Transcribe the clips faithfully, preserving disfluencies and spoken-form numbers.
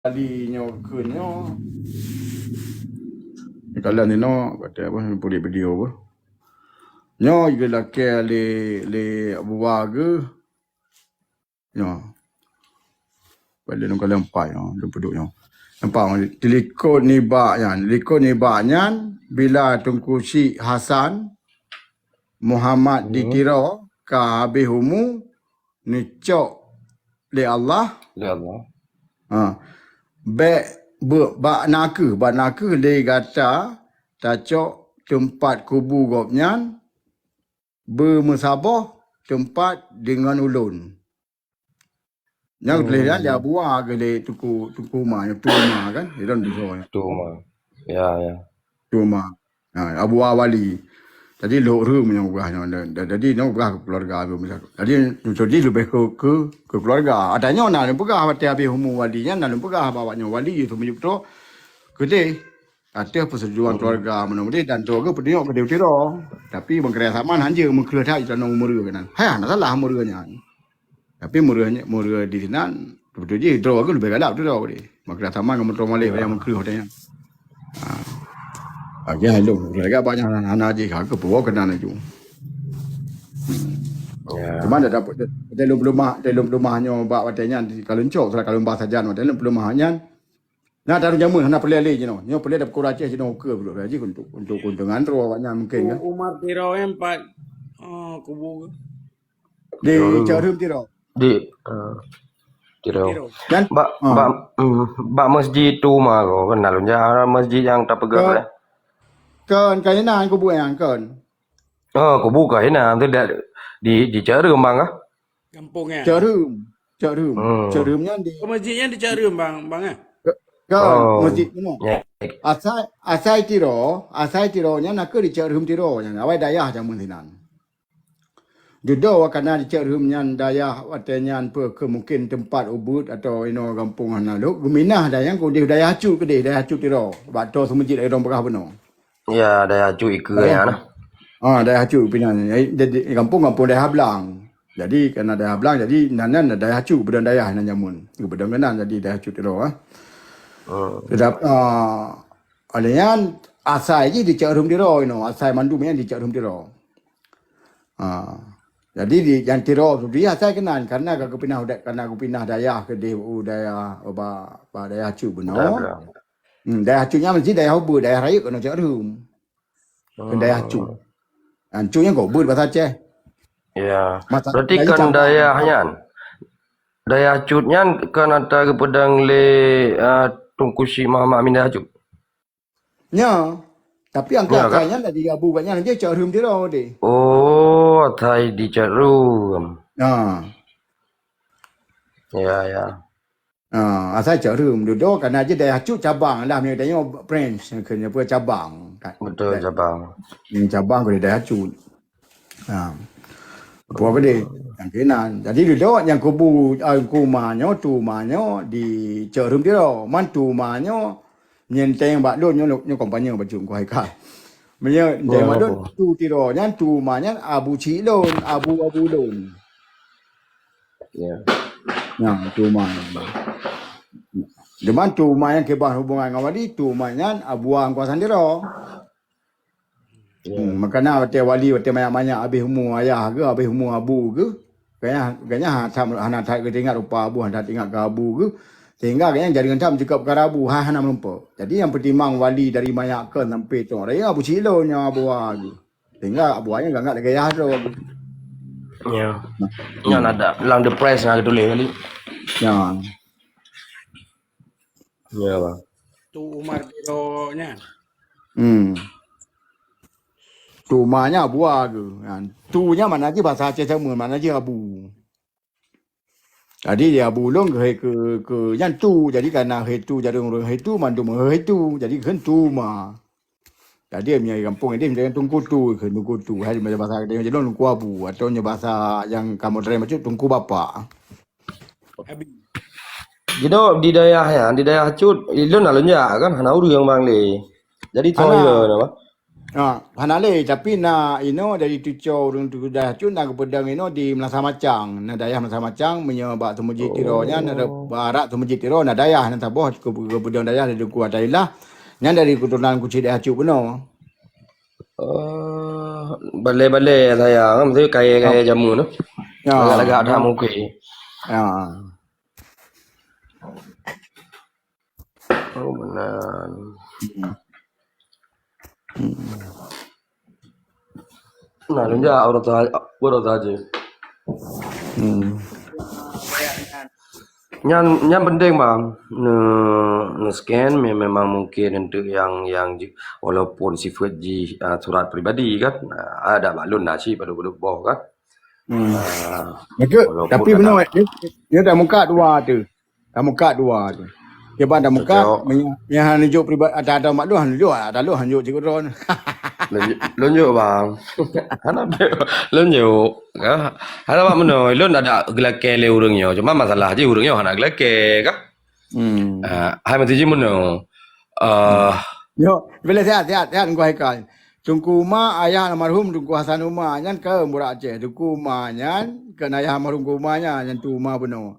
Kali nyoe keu nyoe. Kalian ni no kata apa, pulik video apa. Nyoe geulakée lé, lé Abu Wa geuh. Nyoe. Balik nunggu lempai nyoe, lôn peuduek nyoe. Nampak, dilikot nibak nyan. Likot nibak nyan, bila Teungku Syik Hasan Muhammad di Tiro ka habéh umu, neucok lé Allah. Lé Allah. Ha. Bék beu-, bak nakeuh, bak nakeuh lé gata tacok teumpat kubu gobnyan, beumeusaboh teumpat deungon ulôn. Nyang tuléh nyan di Abu Wa geuh lé Teungku, Teungku Ma, nyoe Teungku Ma kan? Di dalam tusoe nyan. Teungku Ma. Ya, ya. Teungku Ma. Ha, Abu Wa Wali. Jadi lhok rhueng meunyoe peugah nyoe. Da-, da-, jadi nyoe peugah keu keuluwarga tu misal. Jadi, jadi leubeh keu, keu, keu keuluwarga. Ata nyoe na lôn peugah watée habéh umu wali nyan, na lôn peugah bak awak nyoe wali, ya, tu meunyoe beutôi. Keudeh. Ateueh peusetujuan keuluwarga meunan-meunan dan droe geuh peuduek keudeh u Tiro. Tapi bang Kerja Saman hanjeuet meukreueh that di tanoh u Meureu keunan. Hai, hana salah Meureu nyan. Tapi Meureu, Meureu di sinan, beutôi jih droe geuh leubeh galak Tiro deh. Bang Kerja Saman ngon Meutroe Maleh nyang meukreueh watée nyan. Ha. Lagée hai lôn, lagée abang nyan hana jih ka geupeuwoe keunan laju. Ya. Cuma dah dapat, dah lôn peulumah, dah lôn peulumah nyoe bak watée nyan, ka lôn cok, setelah ka lôn ba sajan watée lôn peulumah nyan. Na taru jameun hana peureulée lé jinoe. Nyoe peureulée dapeuko Aceh jinoe ukeue beuleuh jih untuk, untuk keuntungan droe awaknyan mungkin kan. Umar Tiro nyan pat, oh, kubu. Di Tiro. Ceureum Tiro. Di, eh, Tiro. Tiro. Dan, bak, ah. Bak, mm, bak masjid tu ma ko, kan lalu ja masjid nyang tapeugah. Ke, eh. Kon, kon inan kubu nyan, kon. Oh, kubu ka inan tu dah di, di Ceureum bang kah? Gampông nyan. Ceureum. Ceureum. Hmm. Ceureum nyan di. Oh, masjid nyan di Ceureum bang, bang eh? Ke, ke masjid mana? Ya. Asai, asai Tiro, asai Tiro nyan nakeuh di Ceureum Tiro nyan. Awai dayah jameun sinan. Dudoe wakana di Ceureum nyan dayah watée nyan peu keu mungkin teumpat ubit atau inoe gampông hana lhok. Geuminah dayah nyan keudeh dayah Cut keudeh, dayah Cut Tiro. Bak to seumeujid lagée dong peugah bunoe. Ya, dayah Cut ikeue ya nah. Ah, dayah Cut pinah. Jadi gampông-gampông dayah Blang. Jadi kana dayah Blang, jadi nan nan dayah Cut beudong dayah nan jameun. Beudong keunan jadi dayah Cut Tiro ah. Oh. Tetap ah, oleh nyan asai jih di Ceureum Tiro inoe, asai mandum nyan di Ceureum Tiro. Ah. Jadi di nyang Tiro tu dia asai keunan karena ka geupinah udat karena geupinah dayah keudeh u dayah ba, ba dayah Cut bunoe. Dayah Blang. Hmm, dayah Cut nyan meusti dayah ubit, dayah rayeuk keunoe Ceureum. Keu dayah Cut. Nyan Cut nyan kok ubit basa Aceh. Ya. Berarti kan dayah nyan. Dayah Cut nyan kan ata geupeudong lé uh, Teungku Syik Muhammad Amin Dayah Cut. Ya. Tapi angka ya, kan? Asai nyan dari abu kat nyan je Ceureum Tiro deh. Oh, asai di Ceureum. Ya. Ya, ya. Ha, asai Ceureum dudoe karena je dayah Cut cabang lah meunyoe tanyoe French keu nyoe peue cabang. Betul, cabang. Hmm, cabang keu dayah Cut. Ha. Peue keudeh nyang keunan. Jadi dudoe nyang kubu Teungku Ma nyoe, Teungku Ma nyoe di Ceureum Tiro. Man Teungku Ma nyoe nyenteng bak lôn nyoe, nyoe kompanye bacut Teungku Haikal. Meunyoe nyenteng bak lôn Teungku Tiro nyan, Teungku Ma nyan abu cik lôn, abu-abu lôn. Ya. Nah, Teungku Ma. Cuman Teungku Ma nyang keubah hubungan ngon wali, Teungku Ma nyan abu angkuasa Tiro. Ya. Hmm, makana watée wali, watée manyak-manyak habéh umu ayah geuh, habéh umu abu geuh, gobnyan, gobnyan hana that, hana that geutingat rupa abu, hana that ingat keu abu geuh, sehingga gobnyan jareung that meucukôb keu abu, ha, hana meurumpok. Jadi nyang peutimang wali dari manyak kon sampai tong raya abu cik lôn nyoe abu geuh. Sehingga abu nyan geuanggap lagée ayah droe. Ya. Nyan ada lam The Press na geutuléh kali. Ya. Ya, bang. Tu Umar Tiro nyan. Hmm. Tu ma nyan abu geuh. Nyan. Tu nyan makna jih basa Aceh Teungku, makna jih abu. Jadi di abu lôn geuhé keu, keu nyan tu. Jadi kana hé tu, jadi ureuëng hé tu, mandum ureuëng hé tu. Jadi kheun tu ma. Jadi meunyoe gampông ideh meunyoe Teungku Tu, kheun Teungku Tu. Hai meunyoe basa geutanyoe jinoe Teungku Abu atau nyoe basa nyang ka modern bacut Teungku Bapak. Abi. Jinoe di dayah nyan, di dayah Cut, ilôn alôn jak kan hana ureuëng bang lé. Jadi hana. Toh ilôn apa? Ha, hana lé, tapi na inoe dari Tuco ureuëng tu dayah Cut na geupeudong inoe di Meunasah Macang. Na dayah Meunasah Macang, meunyoe bak Seumeujid Tiro nyan, na bak Arak Seumeujid Tiro, na dayah, na saboh geu-, geupeudong dayah dari Teungku Atailah. Nyan dari keuturonan Kuci dayah Cut bunoe. Oh, balé-balé saya, kan, mesti kaya-kaya jamu tu. Ya. Lagak-lagak ada mungkin. Ya. Oh, benar. Nah, lunjak orang tu, orang tu aja. Hmm. Nyan, nyan penting, bang. Ne, ne scan me-, memang mungkin untuk yang, yang ji-, walaupun sifat ji, uh, surat pribadi kan. Nah, ada maklum nasi pada boh kan. Hmm. Uh, Betul. Tapi benar, dia, dia dah muka dua tu. Dah muka dua tu. Dia bang dah muka, yang, yang hanjok pribadi, ada, ada maklum hanjok, ada lu hanjok cikgu Ron. Lunjuk, bang. Hana be, lunjuk. Ha? Hana bak meno, lôn ada gelakée lé ureuëng nyoe. Cuma masalah je ureuëng nyoe hana gelakée kan. Hmm. Uh, hai mesti je meno. Uh, Yo, bila sihat, sihat, sihat Teungku Haikal. Teungku Uma, ayah almarhum Teungku Hasan Uma nyan ke murak Aceh. Teungku Uma nyan ke ayah almarhum Teungku Uma nyan, nyan Tu Uma bunoe.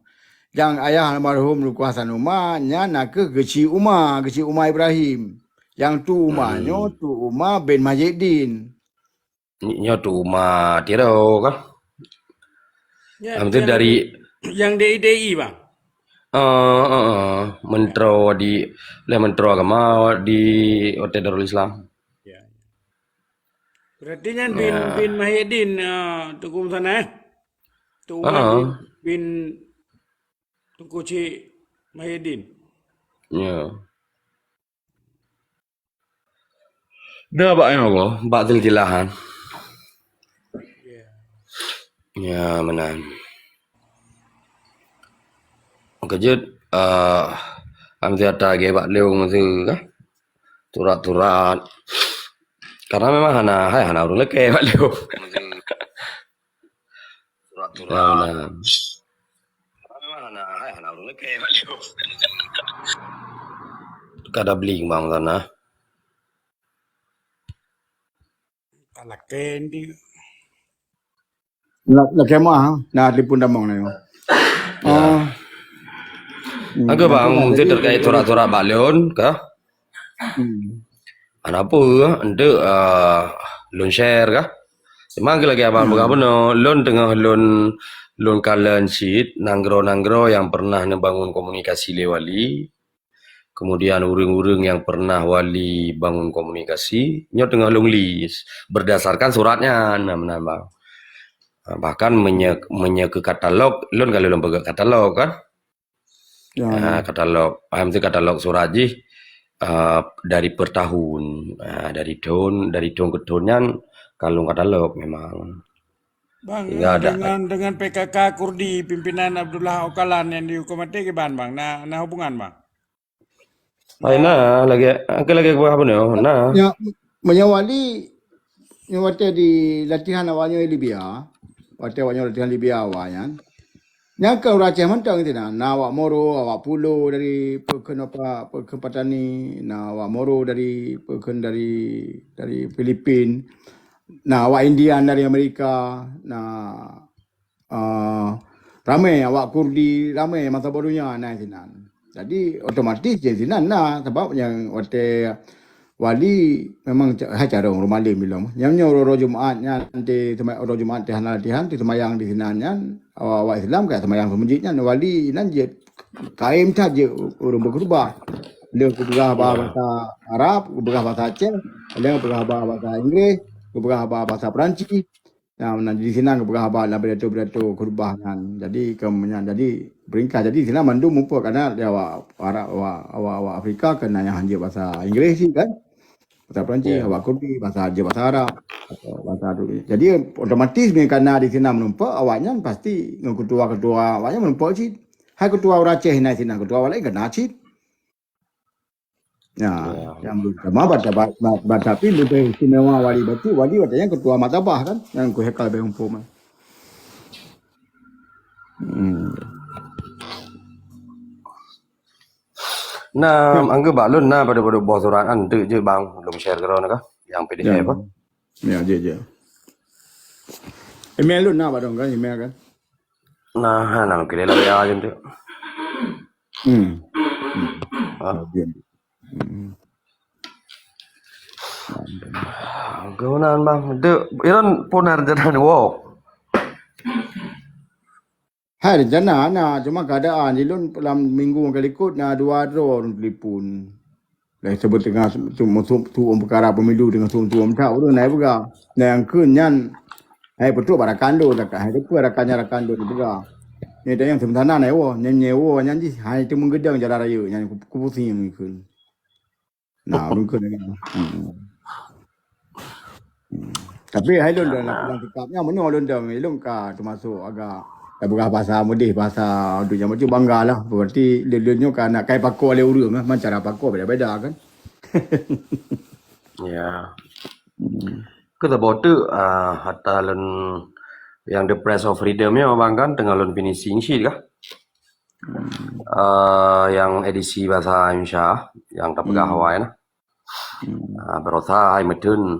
Nyang ayah almarhum Teungku Hasan Uma nyan nakeuh Geuchik Uma, Geuchik Uma Ibrahim. Nyang Tu Uma nyoe Tu Uma bin Mahyidin. Nyoe Tu Uma Tiro kah? Ya, yang, dari yang D I D I bang. Uh, uh, uh, menteri di, leh menteri agama di Hotel Darul Islam. Ya. Berarti nyan bin ya. bin Mahyidin uh, Teungku sana eh. Tu uh, bin, bin Teungku Cik Mahyidin. Ya. Dah bak yang Allah, bak ziljilahan. Ya, meunan. Keujeuet uh, am siata ge bak leung tu kah? Turat-turat. Karena memang hana hai hana ureuëng lekeh bak leung. Turat-turat. Nah, nah. Kada bling bang sana. Lakén di. Lakén mah, nah telefon damong ni. Oh. Agak bang, mungkin terkait surat-surat bak leun kah? Hmm. Ana apa untuk uh, lôn share kah? Cuma lagi abang hmm. Peugah beuna, lôn teungoh lôn lôn kalon cit nanggroe-nanggroe yang pernah neubangun komunikasi lé wali. Kemudian ureuëng-ureuëng yang pernah wali bangun komunikasi, nyoe teungoh lôn list berdasarkan suratnya, nah meunan bang. Bahkan menye, menye ke katalog, lôn kalau lôn peugah katalog kan. Ya. Uh, katalog, paham tu katalog surat jih uh, dari per tahun, uh, dari tahun dari tahun ke tahun nyan kalung katalog memang. Bang, ya, dengan dengan P K K Kurdi pimpinan Abdullah Ocalan yang dihukum mati ke ban bang, nah, nah hubungan bang. Hai nah, lagi aku lagi buah apa ni? Nah. Ya, menyawali Nyoe watée di latihan awaknyoe Libya, watée awaknyoe latihan Libya awaknyan, nyang ka ureuëng Aceh mantong sinan, na awak Moro, awak Pulo dari peukheun apa, peukheun Patani, na awak Moro dari peukheun dari dari Filipin, na awak Indian dari Amerika, na uh, ramai awak Kurdi, ramai masa boh donya na sinan. Jadi otomatis je sinan na sebab yang watée wali memang hai carong ureuëng malem bilong. Nyang nyoe uroe Jumaat nyan di uroe Jumaat teuh hana latihan teuh seumayang di sinan nyan awak-awak Islam ka seumayang seumeujid nyan wali nan je kaem that je ureuëng beukeurubah. Leueng geupeugah bahasa Arab, geupeugah bahasa Aceh, leueng geupeugah bahasa Inggris, geupeugah bahasa Perancis. Nah, meunan di sinan geupeugah haba lam pidato-pidato khutbah nyan. Jadi keu nyan jadi peringkat jadi sinan mandum muphom karena di awak Arab awak awak, awak Afrika keu na nyang hanjeuet bahasa Inggris sih kan. Bahasa Perancis, yeah. Awak Kurdi, bahasa hanjeuet bahasa Arab, bahasa Jadi otomatis mungkin karena di sinan menumpuk awak nyan pasti ngon ketua-ketua awak nyan menumpuk cit. Hai ketua ureuëng Aceh na sinan ketua awak lain kena cit. Ya, ya. Yang sama baca baca tapi lebih istimewa wali batu wali watanya ketua maktabah kan yang ku hekal lebih umpama. Hmm. Nah, angga balun nah pada pada boh surat antuk je bang belum share kau nak. Nyang P D F. Ya. Apa? Ya, je, je. Email lôn na, Pak Dong, kan? Email, kan? Nah, nah, lôn kira lah ya, je tu. Hmm. Ah. Ya, je. Hmm. Geunan, Bang. Dek, Iran pun ada jalan walk. Hai, rencana na, cuma keadaan di lôn lam minggu nyang ka likot na dua droe ureueng telepon. Lagèe sebut teungoh tu, tu, tu, tu peukara pemilu teungoh tu, tu, tu, ureueng na peugah. Na nyang kheun nyan, hai, peutrok bak rakan lôn, rakan, hai, teupeue rakan nyan, rakan lôn peugah. Nyan tanyong seumeutana na nyewa, nyan nyewa nyan jih, hai, teumeung geudong jalan raya, nyan ku, ku pusing kheun. Nah, mungkin lagi. Hmm. Hmm. Tapi hai lôn dah nak pulang sikap nya meunyoe lôn dong, lôn ka termasuk agak tapeugah bahasa mudeh, bahasa dunia macam bangga lah. Berarti lôn, lôn nyoe ka nak kai pakoe lé ureueng lah. Man cara pakoe beda-beda kan. Ya. Hmm. Keu saboh teuk, ah, ata lôn yang The Price of Freedom ya, Bang, kan, teungoh lôn finishing cit kah? Hmm. Ah, yang edisi bahasa Indonesia yang tapeugah Hmm. awai nah. Hmm. Ah, berusaha hai meuteun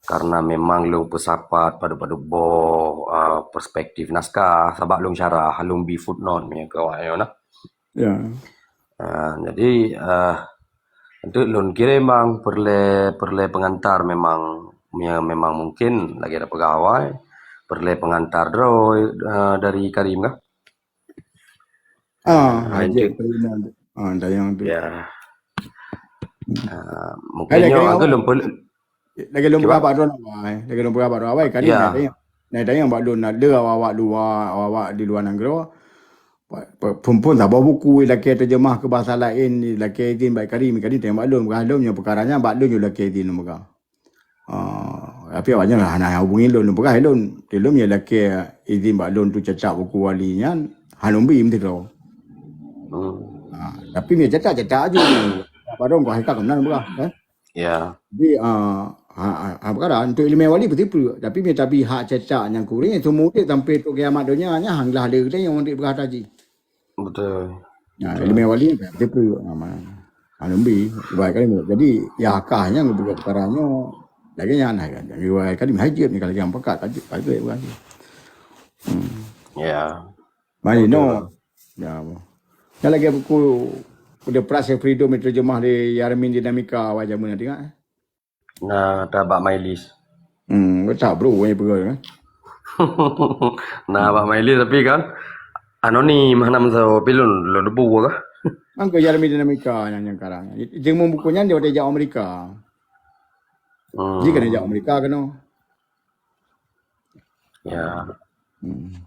karena memang lôn peusapat padub-padub boh, ah, perspektif naskah, sabab lôn syarah, lôn bi footnote meunyang keu awak nyoe nah. Ya. Ah, jadi, ah, untuk lôn kirém bang peureulèe, peureulèe pengantar memang, ya, memang mungkin lagèe tapeugah awai, peureulèe pengantar droe, ah, dari Karim kah? Ah, Ah, jeuet untuk permainan tu. Ah, tayang tu. Ya. Hmm. Ah, Hai, mungkin lagèe nyoe awak, agak lôn pel- lagèe lôn Kiban? peugah bak droe awai, lagèe lôn peugah bak droe awai, kali Ya. na tayang. Na tayang bak lôn, na le awak-awak luwa, awak-awak di luwa nanggroe. Pa-, pa-, phon-phon saboh buku lakèe terjemah keu bahasa laén, lakèe izin bak Karim, Karim tayang bak lôn, peugah lôn nyoe peukara nyan bak lôn nyoe lakèe izin lôn peugah. Ah, tapi awak nyan hana hubungi lôn, lôn peugah lôn. Di lôn ya lakèe izin bak lôn tu cacak buku wali nyan, han lôn bi meusidroe. Hmm. Ah, tapi mie cacak-cacak aju. Padahal kau hai ka keunan peugah, eh? Ya. Jadi, ah, ha, ha, ha, peukara untuk ileumèe wali beutôi peue. Tapi mie tabi hak cacak nyang kurang, seumeu udép sampai trok kiamat donya nyan han glah le geutanyoe untuk peugah taji. Betul. Nah, Betul. ileumèe wali beutôi peue. Ah, ma-, alumbi, ibarat kali ni. Jadi, ya kah nyang geupeugah peukara nyoe. Lagèe nyan hai kan. Ibarat kali ni hai jeuet ni kalau nyang pekat, ka jeuet, ka jeuet bukan. Hmm. Ya. Mari Betul. no. Ya. Nyan lagèe buku The Price of Freedom diterjemah lé Yarmin Dinamika awai jameun, ingat, eh? Nah, tabak Mailis. Hmm, tak bro, ni peugah kan. Nah, bak Mailis tapi kan anonim hana meusaboh, tapi lôn, lôn debu kah? Angka Yarmin Dinamika nyang, nyang karang. Jeuet buku nyan dia watèe jak Amerika. Hmm. Jih kena jak Amerika kena. Ya. Hmm.